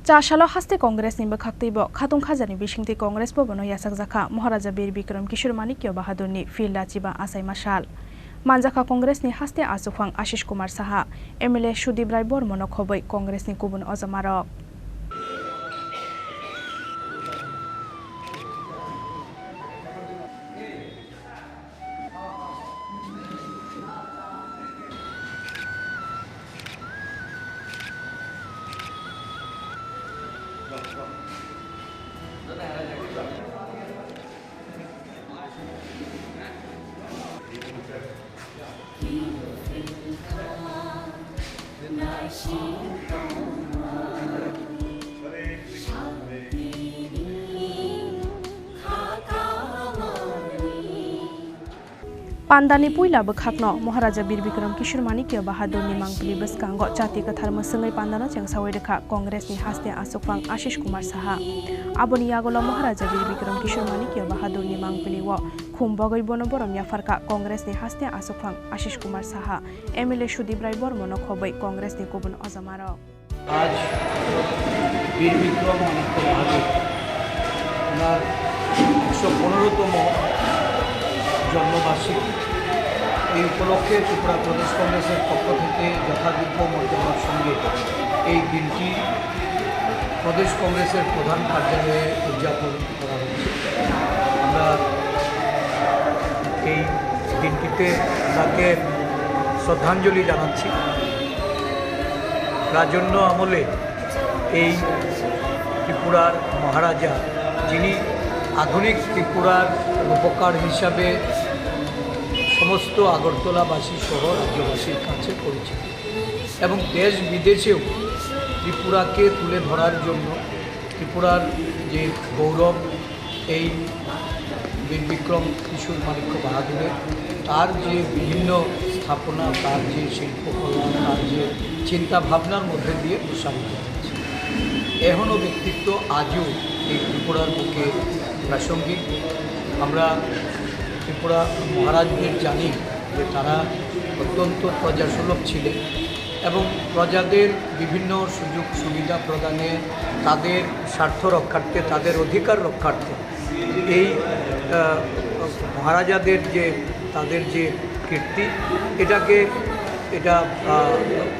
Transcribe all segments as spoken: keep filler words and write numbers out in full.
Cha salo haste Congress ni bwkhaktwi bo khatung khajani bisingtwi Congress bhavan o yachakjakha Maharaja Bir Bikram Kishore Manikya Bahadur ni field a chiba achaima sal. Manjakha Congress ni haste achukphang Ashish Kumar Saha, M L A Sudip Rai Bormono khobwi Congress ni kubun ojamarok. Pandani puila bwkhakno Maharaja Bir Bikram Kishore Manikya Bahadur ni mangpili bwskango chati kwthar mwswngwi pandano chengsawi rwkha Congress ni haste achukphang Ashish Kumar Saha. Aboni yagulo Maharaja Bir Bikram Kishore Manikya Bahadur ni mangpili o khum bogwi bono borom yapharkha Congress ni haste achukphang Ashish Kumar Saha, M L A Sudip Rai Bormono khobwi Congress ni kubun ojamarok. আজ বীর বিক্রম মাণিক্য বাহাদুর ওনার একশো পনেরোতম জন্মবার্ষিকী। এই উপলক্ষে ত্রিপুরা প্রদেশ কংগ্রেসের পক্ষ থেকে যথাযোগ্য মর্যাদার সঙ্গে এই দিনটি প্রদেশ কংগ্রেসের প্রধান কার্যালয়ে উদযাপন করা হচ্ছে। আমরা এই দিনটিতে তাকে শ্রদ্ধাঞ্জলি জানাচ্ছি। রাজন্য আমলে এই ত্রিপুরার মহারাজা, যিনি আধুনিক ত্রিপুরার রূপকার হিসাবে সমস্ত আগরতলাবাসী সহ রাজ্যবাসীর কাছে পরিচিত এবং দেশ বিদেশেও ত্রিপুরাকে তুলে ধরার জন্য ত্রিপুরার যে গৌরব, এই বীর বিক্রম কিশোর মাণিক্য বাহাদুরের, তার যে বিভিন্ন স্থাপনা, তার যে শিল্পকলা, তার যে চিন্তা ভাবনার মধ্যে দিয়ে প্রসারিত হচ্ছে। এখনও ব্যক্তিত্ব আজও এই ত্রিপুরার বুকে প্রাসঙ্গিক। আমরা ত্রিপুরা মহারাজদের জানি যে তারা অত্যন্ত প্রজাসুলভ ছিলেন এবং প্রজাদের বিভিন্ন সুযোগ সুবিধা প্রদানে, তাদের স্বার্থ রক্ষার্থে, তাদের অধিকার রক্ষার্থে এই, আহ, মহারাজাদের যে, তাদের যে কীর্তি, এটাকে, এটা, আহ,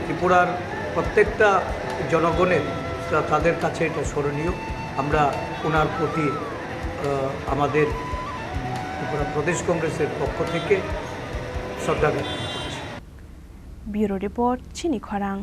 ত্রিপুরার প্রত্যেকটা জনগণের, তা-, তাদের কাছে এটা স্মরণীয়। আমরা ওনার প্রতি, আহ, আমাদের ত্রিপুরা প্রদেশ কংগ্রেসের পক্ষ থেকে শ্রদ্ধা জ্ঞাপন করছি। Bureau Report, Chini Khorang.